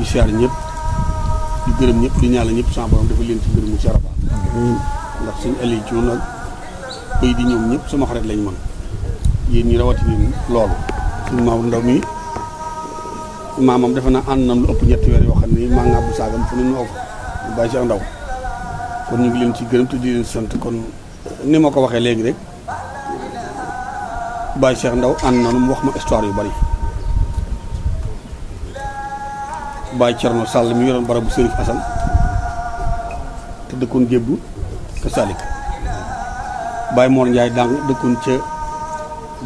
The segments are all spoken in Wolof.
ngi siyaar ñëpp di gërëm ñëpp di ñaanal ñëpp sama borom dafa leen ci ngërëmu Cheikh Rafal ndax suñu ali ci nag bay di ñoom ñëpp sama xarit lañ mën yéen ñi rawati ni loolu suñu Maodo Ndaw mi maamam defe naa ànd nañ lu ëpp ñetti weer yoo xam ne maa ngaa bu saagam fu ne noo fa Baye Cheikh Ndaw kon ñu ngi leen ci gërëm te di leen sant kon ni ma ko waxee léegi rek Baye Cheikh Ndaw ànd na mu wax ma histoire yu bari Baye Thierno Sall mi yoroon barabu Sërif Assane te dëkkoon Gébbu ka Salik Baye Mor Ndiaye dang dëkkoon ca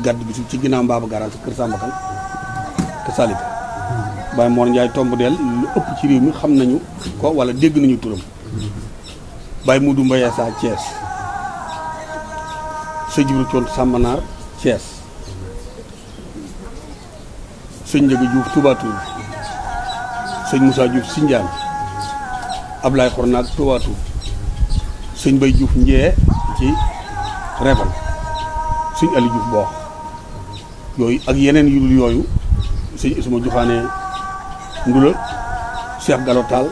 gàdd bi ci ginnaaw Mbaba Garage kër Sambakan ka Salik Baye Mor Ndiaye tomb del lu ëpp ci réew mi xam nañu ko wala dégg nañu turam Baye Moudou Mbaye sa Thiès sëñ Jibril Coon Sambanaar Thiès sëñ Njëga Diouf Touba Toul sëñ Moussa Diouf Sindiane Ablaye Xornaak Touba Toul sëñ Bay Diouf Njee ci Réfal sëñ Ali Diouf Boox yooyu ak yeneen yu dul yooyu sëñ Isma Joxaane Ndula Cheikh Gallo Tall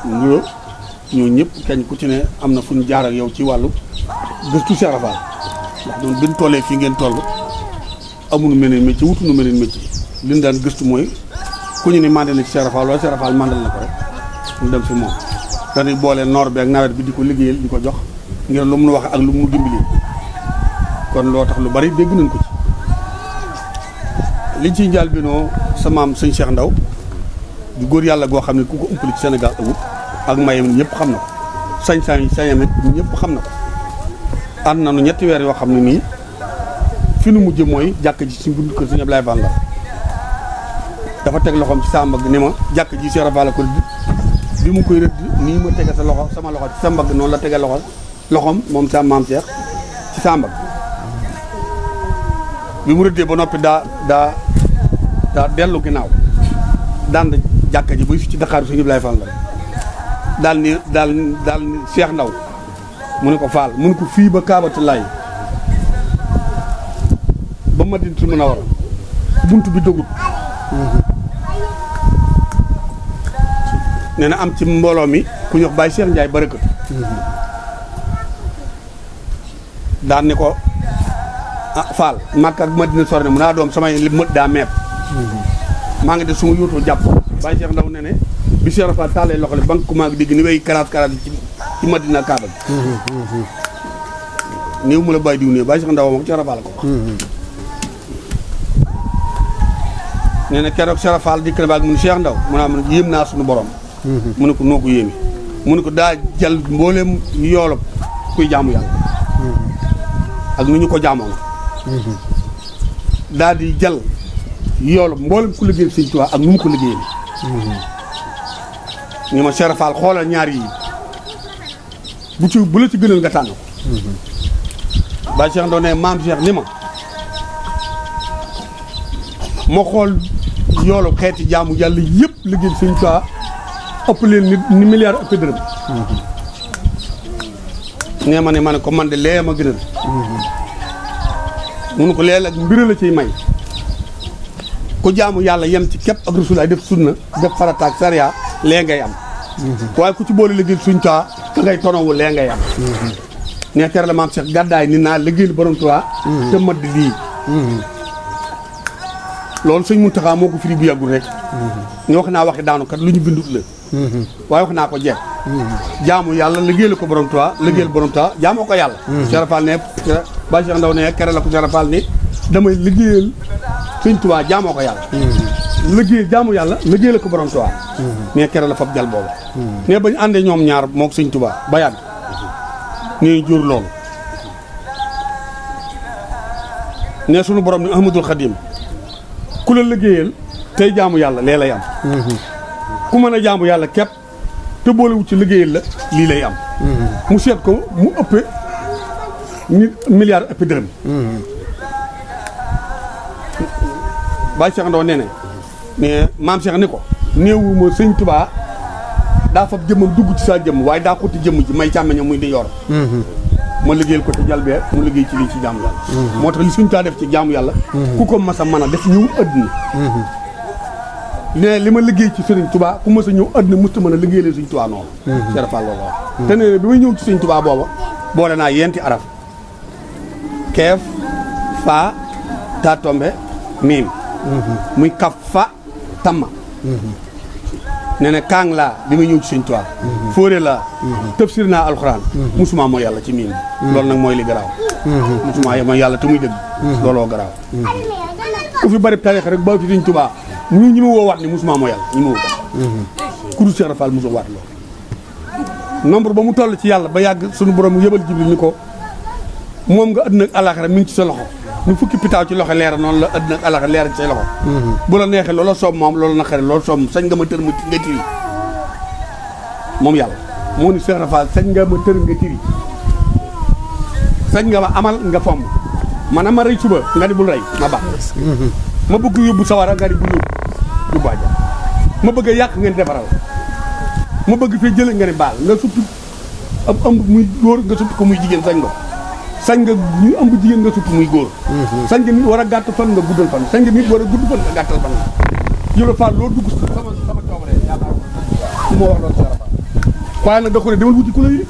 Ndula ñoo ñëpp kenn ku ci ne am na fu ñu jaar ak yow ci wàllu gëstu Cheikh Rafal ndax doon bin tollee fii ngeen toll amuñu meneen métier wutuñu meneen métier li ñu daan gëstu mooy ku ñu ne mandé na ci Cheikh Rafal wala Cheikh Rafal mandal na ko rek ñu dem fi moom dañuy boole noor bi ak nawet bi di ko liggéeyal di ko jox ngir lu mu wax ak lu mu dimbali kon loo tax lu bari dégg nañ ko ci liñ ciy njaal bi noo sa maam sëñ Cheikh Ndaw du góor yàlla goo xam ne ku ko ëmpali ci Sénégal amut ak mayam ñëpp xam na ko sañ-sañam it ñëpp xam na ko ànd nañu ñetti weer yoo xam ne nii fi nu mujj mooy jàkk ji ci buntu kër sëñ Ablaye Fall Ndar dafa teg loxoom ci sa mbagg ni ma jàkk ji Cheikh Rafal ko bi mu koy rëdd nii ma tege sa loxo sama loxo ci sa mbagg noonu la tege loxoom moom sa maam Cheikh ci sa mbagg bi mu rëddee ba noppi daa dellu ginnaaw daan jàkk ji buy ci Dakar sëñ Ablaye Fall Ndar daal ni Cheikh Ndaw mu ne ko Fall mu ne ko fii ba Kaabatullaay ba Madinatul Munawwara bunt bi dogut nee na am ci mbooloo mi ku ñu wax Baye Cheikh Ndiaye barakat daan ni ko ah Fall Makka ak Madina sori na mu naa doom samay li mët daa meeb maa ngi def su ma yóotoo jàpp Baye Cheikh Ndaw ne ne bi Cheikh Rafal taalee loxo le banque maa ngi dégg ni way karaat yi ci Madina Kaaba bi néew mu la bàyyi diw ne Baye Cheikh Ndaw moom Cheikh Rafal ko wax nee na keroog Cheikh Rafal dikk na baag mu ne Cheikh Ndaw mu naa mu ne yéem naa suñu borom mu ne ko noo ko yéemi mu ne ko daa jël mbooleem yoolub kuy jaamu yàlla ak nu ñu ko jaamoon daa di jël yoolub mboolem ku liggéey Sëñ Tuubaa ak nu mu ko liggéeyee ni ma Cheikh Rafal xoolal ñaar yi bu la ci gënal nga tànn ko Baye Cheikh Ndaw ne maam Cheikh ni ma xool yoolu xeeti jaamu yàlla yëpp liggéey Sëñ Tuubaa ëpp leen ni milliard ëpp dërëm nee ma ne ko man de lee ma gënal munu ko lee ak mbir la ciy may ku jaamu yàlla yem ci képp ak Rasulaay def sunna def farata ak sariya lee ngay am waaye ku ci boole liggéey Sëñ Tuubaa ka ngay tonowu lee ngay am nee tere la maam Cheikh gàddaay ni naa liggéeyal borom Tuubaa te mat lii loolu sëñ Muntaxa moo ko firi bu yàggul rek ñu wax naa waxi daanukat lu ñu bindut la waaye wax naa ko jeex jaamu yàlla liggéeyal ko borom Tuubaa liggéeyal borom Tuubaa jaamoo ko yàlla Cheikh Rafal ne Baye Cheikh Ndaw ne kere la ko Cheikh Rafal ni damay liggéeyal Sëñ Tuubaa jaamoo ko yàlla jaamu yàlla liggéeyal ko borom Tuubaa ne kere la fab jal booba ne bañ àndee ñoom ñaar moo ko Sëñ Tuubaa ba yàgg ne jur loolu ne sunu borom ni Ahmadul Xadim ku la liggéeyal tey jaamu yàlla lee lay am ku mën a jaamu yàlla képp te boolewut ci liggéeyal la lii lay am mu seet ko mu ëppe milliard ëppe dërëm Baye Cheikh Ndaw nee ne mais maam Cheikh ni ko néewuma Sëñ Tuubaa daa fab jëmmam dugg ci sa jëmm waaye daa xutti jëmm ji may càmmeñam muy di yor ma liggéeyal ko ci jalbee mu liggéey ci lii ci jaamu yàlla moo tax li Sëñ Tuubaa def ci jaamu yàlla ku ko mas a mën a def ñëw adduna ne li ma liggéey ci Sëriñ Tuubaa ku mës a ñëw àddina musta mën a liggéeyal Sëriñ Tuubaa noonu Cheikh Rafal loolu wax te ne bi may ñëw ci Sëriñ Tuubaa booba boole naa yenti araf keef fa taa tombe miim muy kaf fa tamma nee na kaang laa bi may ñëw ci Sëriñ Tuubaa fóore laa tafsir naa alxuraan musuma mooy yàlla ci miim loolu nag mooy li garaaw musuma mooy yàlla te muy dëgg looloo garaaw ku fi bari tariix rek ba fi Sëriñ Tuubaa ñi ma woo waat ni musuma mooy yàlla ñi ma woo ko ku dul Cheikh Rafal mosoo waat loolu nombre ba mu toll ci yàlla ba yàgg sunu borom yëbal Jibril ni ko moom nga àddina ak àllaaxira mi ngi ci sa loxo nu fukki pitaaw ci loxo leera noonu la àddina ak àllaaxira leera ci say loxo bu la neexee loola soob moom loolu naqare loolu soob sañ nga ma tër nga tiri moom yàlla moo ni Cheikh Rafal sañ nga ma tër nga tiri sañ nga ma amal nga fomm man ma rey suba nga di bul rey ma baax ma bëgg yóbbu sawara nga di bul yóbbu àjjana ma bëgg a yàq ngeen defaral ma bëgg fee jële nga ne baal nga suppi am ëmb muy góor nga suppi ko muy jigéen sañ nga ñu ëmb jigéen nga suppi muy góor sañ nga nit war a gàtt fan nga guddal fan sañ nga nit war a gudd fan nga gàttal fan yow la Fall loolu dugg sama coobare yaakaar su ma wax loolu Cheikh Rafal waaye nag da ko ne demal wuti ku la yilif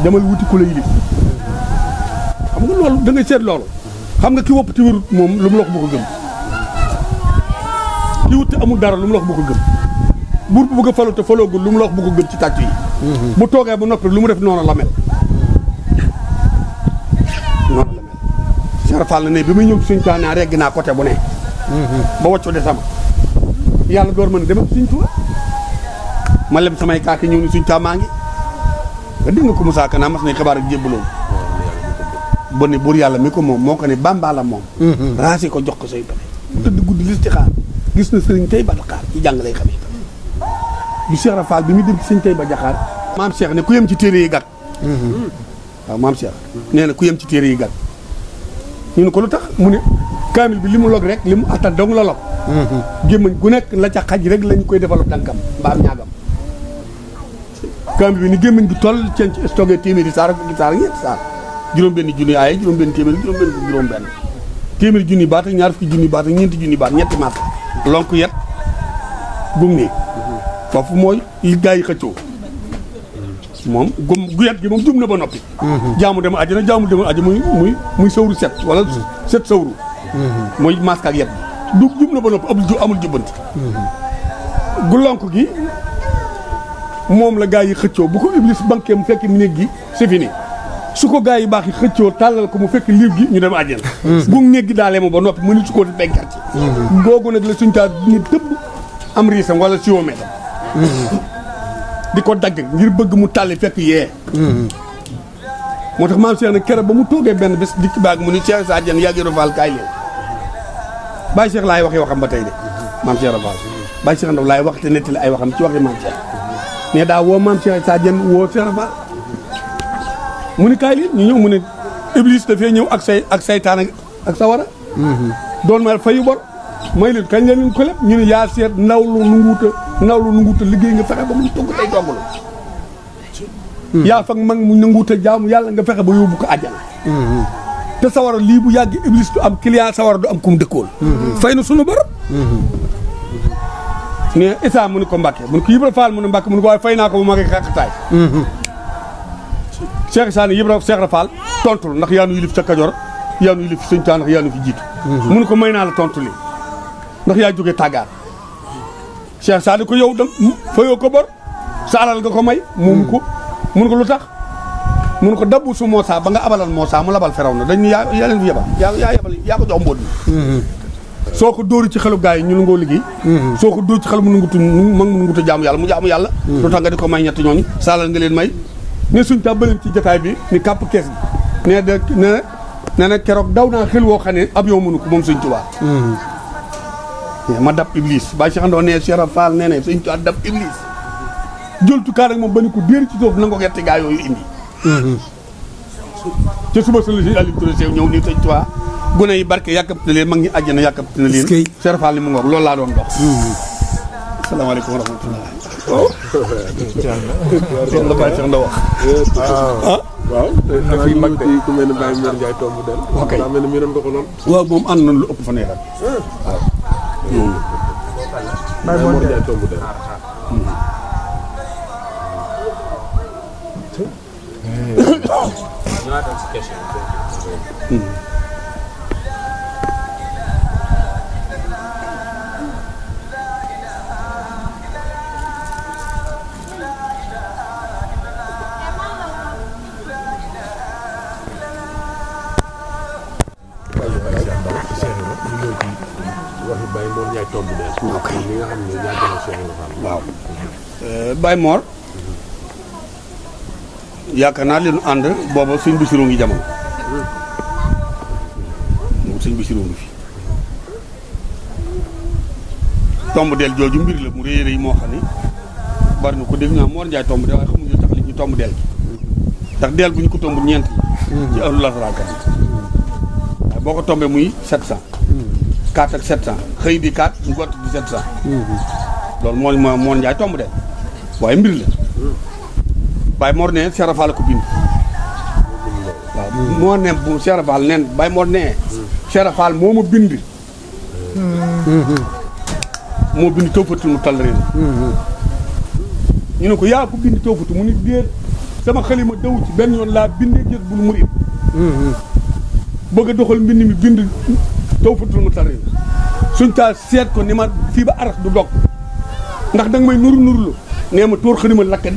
demal wuti ku la yilif xam nga loolu da ngay seet loolu xam nga ki wopp ti wérut moom lu mu la wax bu ko gëm ki wut te amul dara lu mu la wax bu ko gëm buur bu bëgg a falu te faloogul lu mu la wax bu ko gëm ci tàcc yi bu toogee ba noppi lu mu def noonu la mel noonu la mel Cheikh Rafal na ne bi muy ñëw ci Sëriñ Tuubaa naa regg naa côté bu ne ba wàccu de sama yàlla door ma ne demal Sëriñ Tuubaa ma lem samay kaaki ñëw ni Sëriñ Tuubaa maa ngi nga dégg nga ko Moussa Ka naa mas nañ xibaar ak jébbaloon ba ne buur yàlla mi ko moom moo ko ne Bàmba la moom raasi ko jox ko say pexe mu tëdd guddi listixaar gis na sëriñ tey ba Jaxaar ci jàng lay xamee bu Cheikh Rafal bi muy dem ci sëriñ tey ba Jaxaar maam Cheikh ne ku yem ci téere yi gàtt waaw maam Cheikh nee na ku yem ci téere yi gàtt ñu ne ko lu tax mu ne kaamil bi li mu log rek li mu attan dong la log gémmañ gu nekk la ca xaj rek lañu koy defal tànkam mbaam ñaagam kaamil bi ni gémmañ gi toll ceen ci stocké téeméeri saar ak fukki saar ak ñeenti saar juróom-benn junni aaye juróom-benn téeméer juróom-benn téeméeri junni baat ak ñaar fukki junni baat ak ñeenti junni baat ñetti maat lonk yet gum néeg foofu mooy li gaa yi xëccoo moom gu yet gi moom jum na ba noppi jaamu dem àjjana jaamu dem àjjana muy sawru set wala set sawru mooy masque ak yet du jum na ba noppi amul jubbanti gu lonk gi moom la gaa yi xëccoo bu ko iblis banqué mu fekk néeg gi c'est fini su ko gaa yi baax yi xëccoo tàllal ko mu fekk liir gi ñu dem àjjana gu néeg gi daalee ma ba noppi mënu su ko benkat ci googu nag la suñ taa ni tëbb am riisam wala siomètre di ko dagg ngir bëgg mu tàlli fekk yee moo tax maam Cheikh nag keroog ba mu toogee benn bés dikk baag mu ni Cheikh Sa Diène yàgg Rafal kaay leen Baye Cheikh laay waxee waxam ba tey de maam Cheikh Rafal Baye Cheikh Ndaw laay wax te nettali ay waxam ci waxi maam Cheikh ne daa woo maam Cheikh Sa Diène woo Cheikh Rafal mu ni kaay leen ñu ñëw mu ne Iblis dafee ñëw ak saytaan ak sawara doon ma fayu bor may leen kañ la leen ko lépp ñu ne yaa seet ndaw lu nanguuta liggéey nga fexe ba mu togg tey toggalu yaa fag mag mu nanguuta jaamu yàlla nga fexe ba yóbbu ko àjjana te sawara lii bu yàgg Iblis du am client sawara du am kum dëkkool fay na sunu borom ne Issa mu ne ko Mbàkke mu ne ko Ibra Fall mu ne Mbàkke mu ne ko waaye fay naa ko ba ma ngi xaqtaay Cheikh Issa ne Ibra Cheikh Rafal tontul ndax yaa nu yilif ca Kajoor yaa nu yilif Sëñ Tuubaa ndax yaa nu fi jiitu mu ne ko may naa la tontu li ndax yaa jógee tàggaar Cheikh Issa ne ko yow da fayoo ko bor sa alal nga ko may moomu ko mun ko lu tax mun ko dabbu su Moussa ba nga abalal Moussa mu labal feraw na dañu yaa leen fi yebal yaa ko jox mbóot mi soo ko dóori ci xelu gars yi ñu nangoo liggéey soo ko dóori ci xelu mu nangutu jaamu yàlla mu jaamu yàlla lu tax nga di ko may ñett ñooñu sa alal nga leen may ne suñ ta bëleen ci jotaay bi ni kàpp kees bi nee na keroog daw naa xel woo xam ne avion mënu ko moom Sëñ Tuubaa ma dab Iblis Baye Cheikh Ndaw ne Cheikh Rafal nee na Sëñ Tuubaa dab Iblis jëltu kaa rek moom ba ni ko déer ci suuf nangoo gerte gaa yooyu indi ca suba sa la si Aliou Touré Sew ñëw nii Sëñ Tuubaa gune yi barke yàkkamti na leen mag ñi àjjana yàkkamti na leen Cheikh Rafal ni mu ngoog loolu laa doon dox asalaamaaleykum wa rahmatulah la Baye Cheikh Ndaw wax waaw dafay mag ku mel ne Baye Mor Ndiaye tomb del ok daa mel ne mi doon ko lool waaw moom ànd nañ lu ëpp fa neexal waaw Baye Mor Ndiaye tomb del. waxi Baye Mor Ndiaye tomb del. ok li nga xam ne yàgg na Cheikh Ibrahima Fall. waaw Baye Mor yaakaar naa leen ànd booba sëñ Bassirou ngi jamono moom sëñ Bassirou ngi fi tomb del jooju mbir la mu rëy rëy moo xam ni bari na ko dégg naa Mor Ndiaye tomb del waaye xamuñu lu tax li ñu tomb del gi ndax del bu ñu ko tomb ñeent la ci ahlu lasraarkat waaye boo ko tombee muy 700 4 ak 700 xëy di 4 ngott di 700 loolu moo Mor Ndiaye tomb del waaye mbir la Baye Mor ne Cheikh Rafal ko bind waaw moo ne bu Cheikh Rafal nen Baye Mor ne Cheikh Rafal moo ma bind moo bind tawfatul mu tal ren ñu ne ko yaa ko bind tawfatu mu ni déet sama xalima daw ci benn yoon laa bindee jët bul murid bëgg a doxal mbind mi bind tawfatul mu tal ren suñ taal seet ko ni ma fii ba aras du dog ndax danga may nuru nurulu nee ma tóor xalima lakk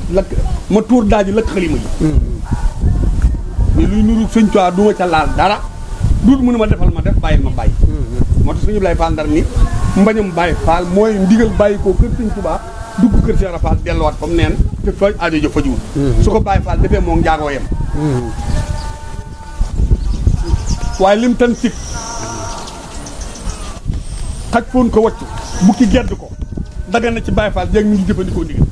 ma tóor daaji lakk xalima yi mais luy nuru sëñ Tuubaa du ma ca laal dara duut mu ne ma defal ma def bàyyil ma bàyyi moo tax suñu lay Fall Ndar ni mbañum Baye Fall mooy ndigal bàyyi ko kër sëñ Tuubaa dugg kër Cheikh Ibra Fall delluwaat fa mu neen te fa aajo jo fajuwul su ko Baye Fall defee moom njaagoo yem waaye lim tan sik xaj foon ko wacc bukki gedd ko daga na ci Baye Fall jéeg mi ngi jëfandikoo ndigal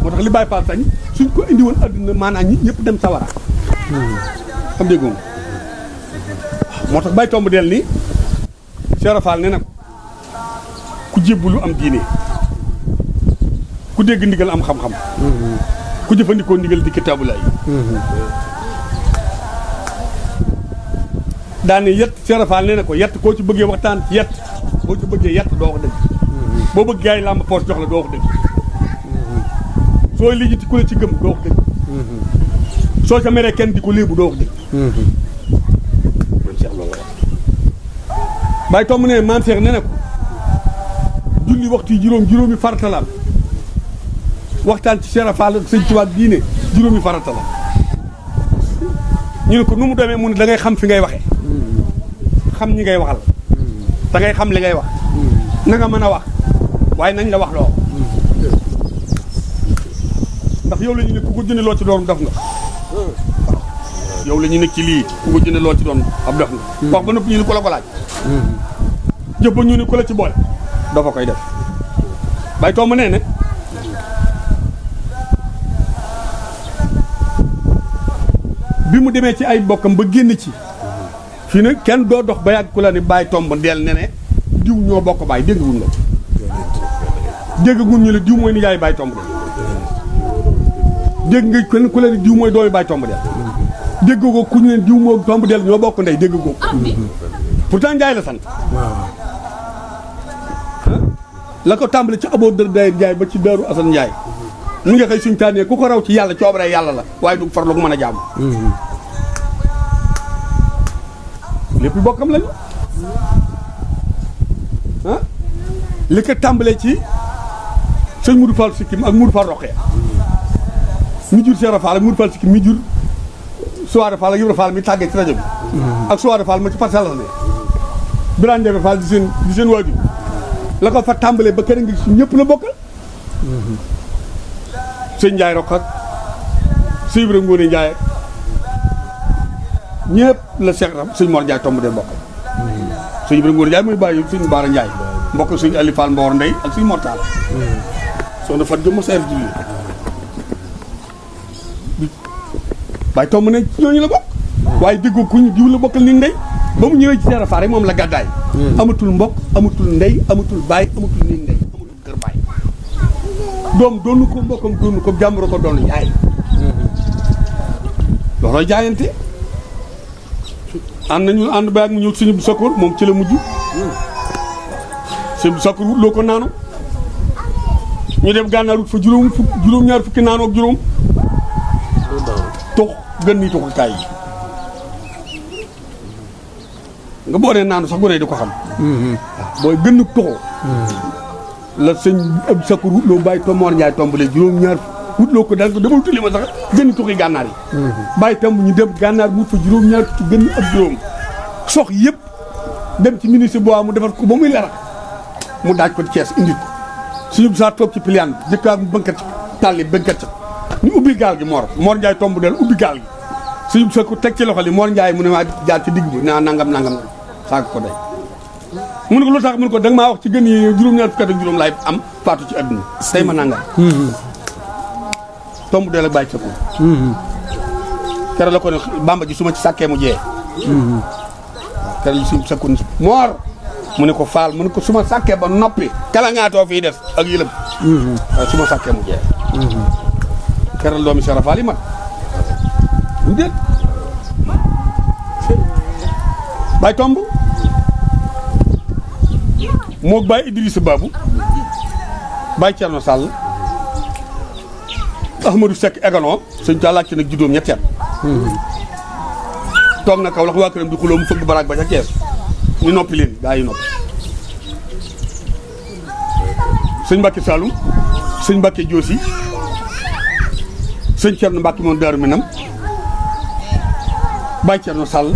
moo tax li Baye Fall sañ suñ ko indi woon adduna maanaam ñi ñëpp dem sawara xam dégg moom moo tax Baye tomb del ni Cheikh Fall ne na ko ku jébbalu am diine ku dégg ndigal am xam-xam ku jëfandikoo ndigal di kitaabulaay daane yett Cheikh Fall ne na ko yett koo ci bëggee waxtaan ci yett boo ci bëggee yett doo wax dëgg boo bëgg gaay làmb poos jox la doo wax dëgg sooy lijjiti ku la ci gëm doo wax dëgg soo ca meree kenn di ko léebu doo wax dëgg man Cheikh loolu wax Baye tomb ne maam Cheikh ne na ko julli waxtu yi juróomi farata la waxtaan ci Cheikh Fall ak sëñ Tuubaa diine juróomi farata la ñu ne ko nu mu demee mu ne da ngay xam fi ngay waxee xam ñi ngay waxal da ngay xam li ngay wax na nga mën a wax waaye nañ la wax loo ndax yow la ñu ne ku ko jëne loo ci doon def nga yow la ñu nekk ci lii ku ko jëne loo ci doon ab def nga wax ba noppi ñu ne ko la ko laaj jëf ba ñu ne ko la ci boole dafa koy def Baye tomb nee ne bi mu demee ci ay bokkam ba génn ci fii nag kenn doo dox ba yàgg ku la ni Baye tomb ndeel ne ne diw ñoo bokk baay dégg wuñ la dégg gun ñu la diw mooy nijaay Baye tomb del dégg nga kenn ku la ni diw mooy doomi Baye tomb del dégg ko ku ñu ne diw moo tomb del ñoo bokk ndey dégg ko pourtant Njaay la sant la ko tàmbale ci aboo dër day Njaay ba ci Daaru Asan Njaay mi nga xëy suñ tànnee ku ko raw ci yàlla coobare yàlla la waaye du farlu ko mën a jaamu lépp bokkam lañu li ko tàmbalee ci sëñ Moudou Fall Sikkim ak Moudou Fall Roqee mi jur Cheikh Fall ak Moudou Fall Sikkim mi jur Suwaare Fall ak Ibra Fall mi tàggee ci rajo bi ak Suwaare Fall ma ci parcelle la ne Birane Ndiaye Fall di seen waajur la ko fa tàmbalee ba kër ngi si ñëpp la bokkal sëñ Ndiaye Roq ak sëñ Ibra Ngoone Ndiaye ñëpp la sëñ Mor Ndiaye tomb del bokkal sëñ Ibra Ngoone Ndiaye muy bàyyi sëñ Baara Ndiaye mbokk sëñ Ali Fall Mbor Ndey ak sëñ Mortal soxna Fat Jom ma seer julli Baye tomb ne ñooñu la bokk waaye déggoo kuñ diw la bokkal ni ndey ba mu ñëwee ci Cheikh Fall rek moom la gàddaay amatul mbokk amatul ndey amatul baay amatul ni ndey amatul kër baay doom doonu ko mbokkam doonu ko jàmbur ko doonu yaay looloo jaayante ànd nañu ànd ba ak mu ñëw suñu sokkoor moom ci la mujj sëñ Sakkour wut loo ko naanu ñu dem gànnaar wut fa juróom-ñaar fukki naanu ak juróom tux gën ni tuxukaay yi nga boo nee naanu sax gone di ko xam booy gën a tuxu la sëñ Abdou Sakkour wut loo bàyyi Tom Mor Ndiaye tombalee juróom-ñaar wut loo ko dal ko demal tulli ma sax gën ni tuxi gànnaar yi bàyyi tomb ñu dem gànnaar wut fa juróom-ñaar fukki gën ak juróom sox yëpp dem ci ministre boo mu defar ko ba muy leer mu daaj ko ci Cees indi ko suñu saa toog ci piliyaan bi jëkkaar mu bënkat ci tàlli bënkat ci ñu ubbi gaal gi Mor Ndiaye tomb del ubbi gaal gi suñu sa ko teg ci loxo li Mor Ndiaye mu ne maa jaar ci digg bi naa nangam saaga ko day mu ne ko lu tax mu ne ko da nga maa wax ci gën yi juróom-ñaar fukki ak juróom laay am faatu ci àdduna tey ma nangam tomb del ak bàyyi sa ko kere la ko ne Bamba ji su ma ci sàkkee mu jee kere li suñu sakku Mor mu ne ko faal mu ne ko su ma sàkkee ba noppi kala ngaatoo fii des ak yëlëm waaye su ma sàkkee mu jeex keral doomi Sara Faal yi mat ñu déet Baye Tomb moog Baye Idrissa Babou Baye Thierno Sall Ahmadou Seck Egalon sëñ ta laaj ci nag juddóom ñetti at toog na kaw lax waa këram di xuloo mu fëgg baraag ba ca Kees ñu noppi leen gaa yi noppi sëñ Mbacke Saloum sëñ Mbacke Diosi sëñ Thierno Mbacke moom Daaru Minam Baye Thierno Sall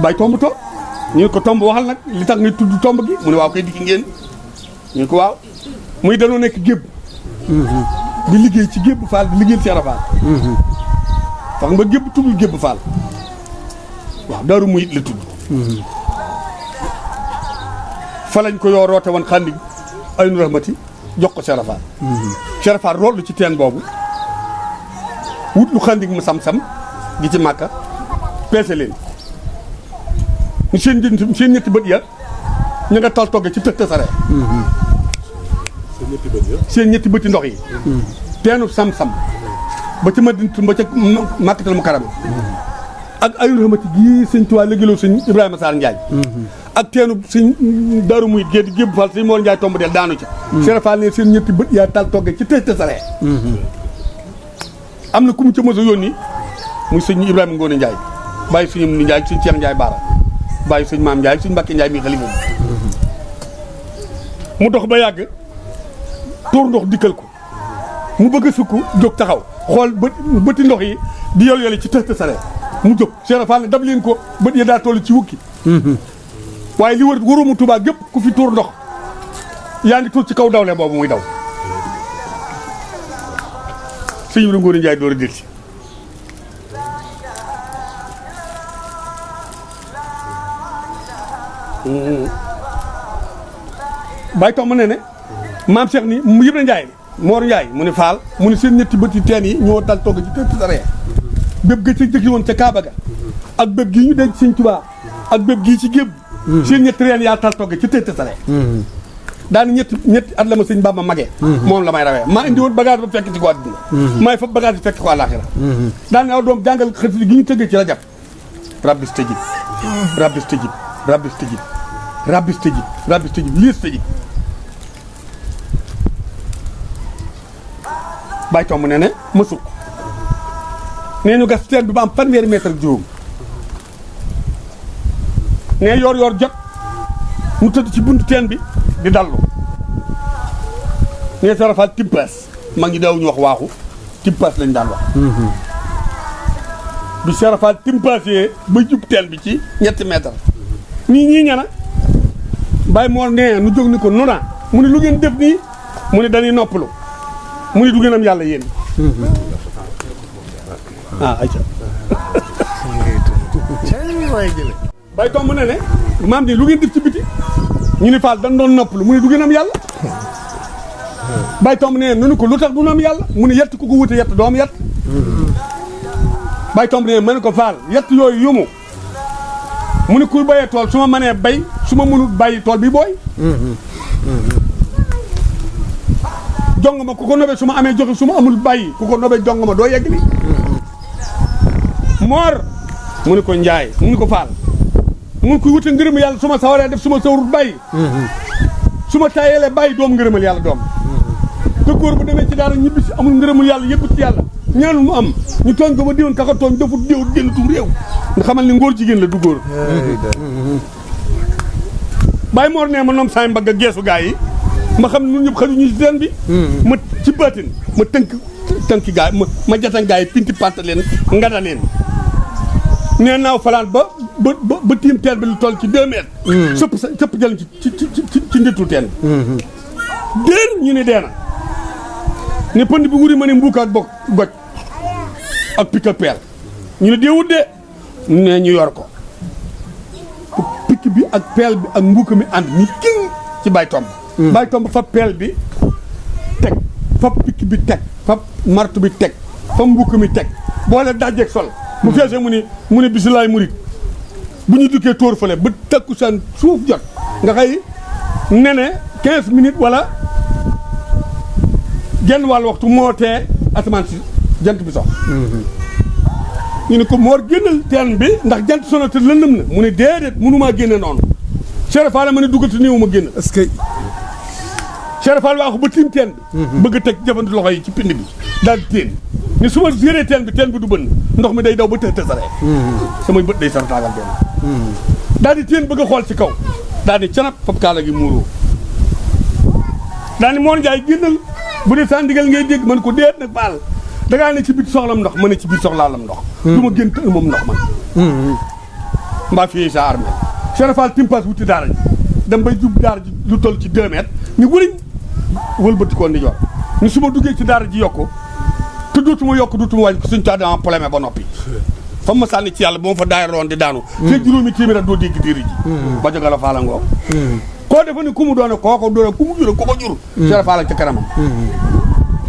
Baye Tomb toog ñu ne ko Tomb waxal nag li tax ngay tudd Tomb gi mu ne waaw kay dikki ngeen ñu ne ko waaw muy danoo nekk gébb di liggéey ci gébb faal di liggéeyal Sara Faal fax nga gébb tuddul gébb faal waaw Daaru Muhit la tudd fa lañ ko yoo roote woon xandi ay nu rahmati jox ko Sara Faal Sara Faal roolu ci teen boobu wut lu xandig mu sam-sam gi ci Màkka peese leen seen ñetti bët ya ñu nga tal togge ci tëj sare seen ñetti bëti ndox yi teenu sam-sam ba ci Madinatu ba ca Makkatal Mukarrama ak ayu rahmati gii sëñ Tuubaa léegi-loo sëñ Ibrahima Sarr Ndiaye ak teenu sëñ Daaru Muhit gée di gébb Fall sëñ Mor Ndiaye tomb del daanu ca Sara Faal ne seen ñetti bët yaa tal togge ci tëj sare am na ku mu ca mos a yónni muy sëñ Ibrahima Ngoone Ndiaye bàyyi sëñ Amdi Ndiaye sëñ Cheikh Ndiaye Baara bàyyi sëñ Maam Ndiaye sëñ Mbacke Ndiaye mi xalifa mu dox ba yàgg tuur ndox dikkal ko mu bëgg a sukk jóg taxaw xool bëti ndox yi di yol yoli ci tëj sare mu jóg Sara Faal ne dab leen ko bët yi daa toll ci wukki waaye li warumu Tuubaa gépp ku fi tuur ndox yaa ngi tuur ci kaw dawle boobu muy daw sëñ Ibrahima Ngoone Ndiaye door a delsi Baye Tomb ne maam Cheikh ni mu Ibra Ndiaye Mor Ndiaye mu ne Faal mu ne seen ñetti bëti teen yi ñoo dal togg ci tëtt sare bépp ga ci jëkki woon ca Kaaba ga ak bépp gii ñu denc sëñ Tuubaa ak bépp gii ci gébb seen ñetti reen yaa tal togg ci tëtt sare daani ñetti at la ma sëñ Bamba magee moom la may rawee maa indi woon bagage ba fekk ci ko àddina maay fa bagage bi fekk ko àllaaxira daani aw doom jàngal xasida gi ñu tëggee ci Rajab rabbis tëjib rabbis tëjib rabbis tëjib rabbis tëjib rabbis tëjib liis tëjib Baye Tomb ne ma sukk nee ñu gas teen bi ba am fanweeri mètre ak juróom nee yor jot mu tëdd ci buntu teen bi di dallu nee Sara Faal timpaas mag ñi daawuñu wax waaxu timpaas lañ daan wax bi Sara Faal timpaasee ba jub teen bi ci ñetti mètre ñii ñana Baye Mor nee nu jóg ni ko nona mu ne lu ngeen def nii mu ne dañuy noppalu mu ne du ngeen am yàlla yéen ayca Baye Tomb ne maam di lu ngeen def ci biti ñu ni Faal dañ doon noppalu mu ne du ngeen am yàlla Baye Tomb ne nunu ko lu tax du nu am yàlla mu ne yett ku ko wute yett doo am yett Baye Tomb ne ma ne ko Faal yett yooyu yumu mu ne kuy bayee tool su ma mënee bay su ma mënut bàyyi tool bi booy jong ma ku ko nobee su ma amee joxe su ma amul bàyyi ku ko nobee jong ma doo yegg li Mor mu ne ko Njaay mu ne ko Faal mu ne ko wute ngërëm yàlla su ma sawaree def su ma sawarut bàyyi su ma taayeelee bàyyi doom ngërëmal yàlla doom te góor bu demee ci daara ñibbi si amul ngërëmul yàlla yëpp ci yàlla ñaanul mu am ñu tooñ ko ba diwoon kaka tooñ defut déewut génnatum réew nga xamal ni ngóor jigéen la du góor bàyyi moor nee ma noom saay mbagg geesu gaa yi ma xam ne ñun ñëpp xajuñu ci teen bi ma ci baatin ma tënki gaa yi ma jatan gaa yi pinti panta leen ngada leen nee naaw falaan ba tiim teen bi lu toll ci 2 mètres sëpp jël ci ndittu teen bi déen ñu ne deena ne pënd bi wuri ma ne mbuuka ak bokk goj ak picc ak peel ñu ne déewut de ne ñu yor ko picc bi ak peel bi ak mbuuka mi ànd ni king ci bay tomb bay tomb fa peel bi teg fa picc bi teg fa martu bi teg fa mbuuka mi teg boole dajjeeg sol bu feesee mu ne bisimilaay murit bu ñu dukkee tóor fale ba takku saan suuf jot nga xëy nene 15 minutes wala genn wàll waxtu moo tee asamaan si jant bi sox ñu ne ko moor génnal teen bi ndax jant sono te lëndëm na mu ne déedéet mënumaa génne noonu Cheikh Fall ma ne dugal te néew ma génn est-ce que Cheikh Fall waaxu ba tiim teen bi bëgg a teg jafandu loxo yi ci pind bi daal di teen ni su ma géree teen bi du bënn ndox mi day daw ba tësaree samay bët day sar taagal benn daal di teen bëgg a xool ci kaw daal di canap fab kaala gi muuroo daal di moon Njaay génnal bu dee saa ndigal ngay dégg man ko déet nag baal dangaa ne ci biir soxlam ndox ma ne ci biir soxlaalam ndox du ma gën tël moom ndox man mbaa fii sa armée Cheikh Fall timpas wuti daara ji dem bay jub daara ji lu toll ci 2 mètres ni wëriñ wëlbati ko ndi joor ni su ma duggee ci daara ji yokku te dootuma yokk dootuma wàññi ko suñu taa dama problème ba noppi fa ma sànni ci yàlla ba ma fa daay roon di daanu te juróomi téeméer ak doo dégg diiri ji ba jógala faala ngoo koo defa ni ku mu doone kooko doone ku mu jur ko ko jur Cheikh Fall ca kanamam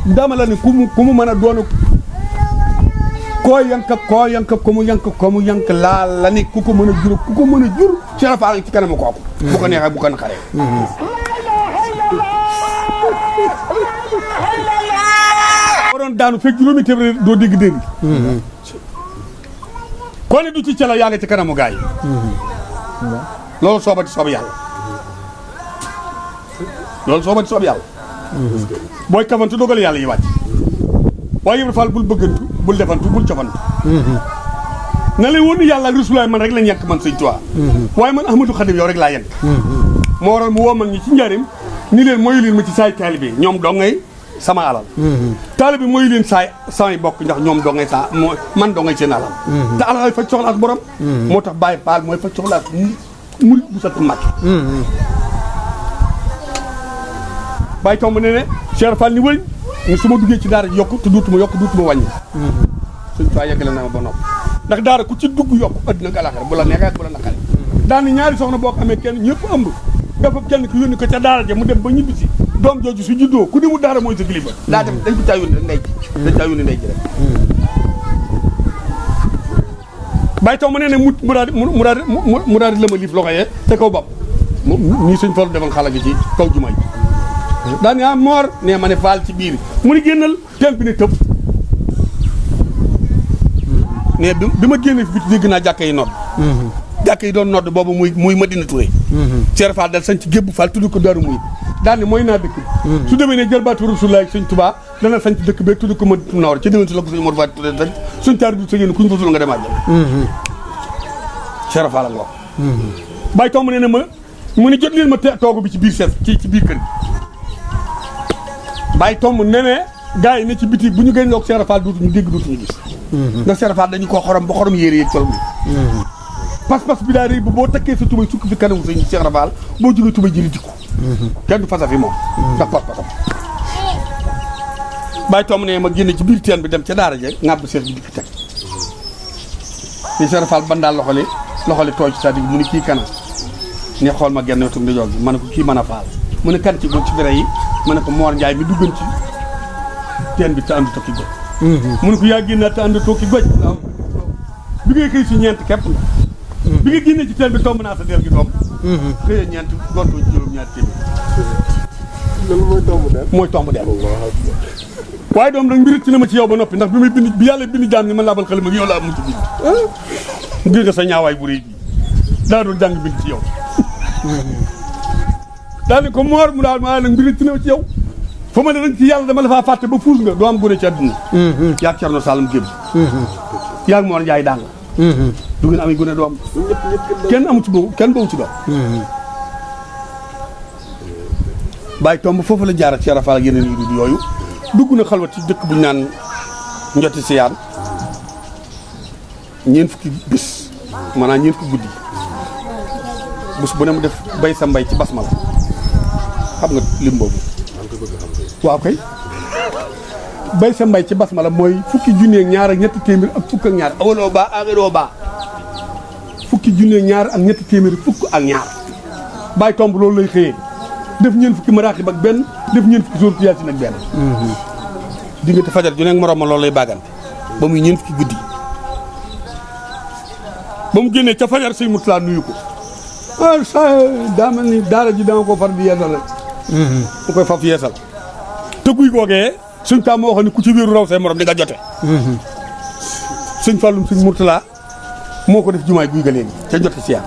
dama la ni ku mu mën a doone koo yank ko mu yank laal la ni ku ko mën a jur Cheikh Fall ci kanam kooku bu ko neexee bu ko naqaree waroon daanu fekk juróomi téeméer doo dégg dégg koo ne du ci cala yaa nga ci kanamu gaa yi loolu soobati soob yàlla booy kafantu dogal yàlla yi wàcc waaye Ibra Fall bul bëggantu bul defantu bul cofantu na lay woon yàlla ak Rasulaay man rek lañ yànk man Sëñ Tuubaa waaye man Ahmadou Khadim yow rek laa yànk moo waral mu woo man ñi ci njaarim ni leen mooyu leen ma ci saay taalibe ñoom doo ngay sama alal taalibe mooyu leen samay bokk ndax ñoom doo ngay man doo ngay seen alal te alal faj soxlaas borom moo tax Baye Fall mooy faj soxlaas murit bu sat Mbàkke Baye tomb ne Cheikh Fall ni wëriñ ni su ma duggee ci daara ji yokk te duutuma wàññi Sëñ Tuubaa yeggale na ma ba nopp ndax daara ku ci dugg yokk addina ak alaxira bu la neexee ak bu la naqari daani ñaari soxna boo ko amee kenn ñëpp ëmb dafa kenn ku yónni ko ca daara ja mu dem ba ñibbi si doom jooju su juddoo ku demul daara mooy sa kilifa daa dem dañ ko caa yónni ndey ji dañ caa yónni ndey ji rek Baye tomb ne mu daal di la ma liif loxo yee te kaw bopp nii Sëñ Fallu defal xala gi ci kaw jumaa ji daa ne moor ne ma ne Fall ci biir mu ni génnal teen bi ne tëb ne bi ma génne fi biti dégg naa jàkka yi nodd jàkka yi doon nodd boobu muy Madina Touré Cheikh Fall dal sañ ci Gébbu Fall tudd ko Daaru Muy daal ne mooy naa dëkk bi su demee ne jëlbaatu Rasulullaay Sëñ Tuubaa dana sañ ci dëkk bi tudd ko Madina Nawar ci déwén si la ko sëñ Mor Faty Touré sañ suñ taar du sañoon kuñ fasul nga dem àjjana Cheikh Fall nga Baye tomb ne mu ni jot leen ma toogu bi ci biir ci biir kër gi Baye tomb ne gars yi ne ci biti bu ñu gën loog Cheikh Fall dootuñu dégg dootuñu gis ndax Cheikh Fall dañu koo xorom ba xorom yére yeeg col bi pas-pas bi daa rëy ba boo takkee sa tubay sukk fi kanamu sëñ Cheikh Fall boo jógee tubay jëli dikku kenn du fasa fi moom ndax pas-pasam Baye tomb ne ma génne ci biir teen bi dem ca daara je ŋàbb Cheikh bi di fi teg Cheikh Fall bandaal loxoli tooy ci c'est-à-dire mu ni kii kana ne xool ma genn wetu ndijoor bi ma ne ko kii mën a faal mu ne kan ci góor ci bere yi ma ne ko Mor Ndiaye mi duggan ci teen bi te ànd tokki goj mu ne ko yaa génnaat te ànd tokki goj waaw bi ngay xëy si ñeent képp la bi nga génnee ci teen bi tomb naa sa del gi doom xëyee ñeent gonto juróom-ñaar téeméer loolu mooy tomb del waaye doom nag mbirit ci na ma ci yow ba noppi ndax bi yàlla bind jaam ni man laa bal xale ma yow laa mucc bind ngir nga sa ñaawaay bu rëy bi daa doon jàng bind ci yow daal ni ko moor mu daal maa nag mbir ci ci yow fa ma ne dañ ci yàlla dama la faa fàtte ba fuus nga doo am gone ci àdduna yaag Cerno Saalum géb yaag Moor Njaay daal du ngeen amee gone doo am kenn amu ci boobu kenn boobu ci doom bàyyi tomb foofu la jaar ak Cheikh Rafal ak yeneen yu dul yooyu dugg na xalwat ci dëkk bu ñu naan njoti siyaan ñeent fukki bis maanaam ñeent fukki guddi bés bu ne mu def bay sa mbay ci basmala xam nga lim boobu waaw kay bay sa mbay ci basmala mooy fukki junni ak ñaar ak ñetti téeméer ak fukk ak ñaar awaloo baa axiroo baa fukki junni ak ñaar ak ñetti téeméer fukk ak ñaar bàyyi tomb loolu lay xëyee def ñeent fukki maraaxib ak benn def ñeent fukki sóoratu Yaasin ak benn diggante fajar ju nekk moroom ma loolu lay bàggante ba muy ñeent fukki guddi ba mu génnee ca fajar sëñ Murtala nuyu ko ah sa daa mel ni daara ji dama ko far di yeesal rek mu koy faf yeesal te guy googee suñ taam moo waxoon ne ku ci wéeru raw say morom di nga jote sëñ Fallum sëñ Murtala moo ko def jumaay guy ga léegi ca jote siyaan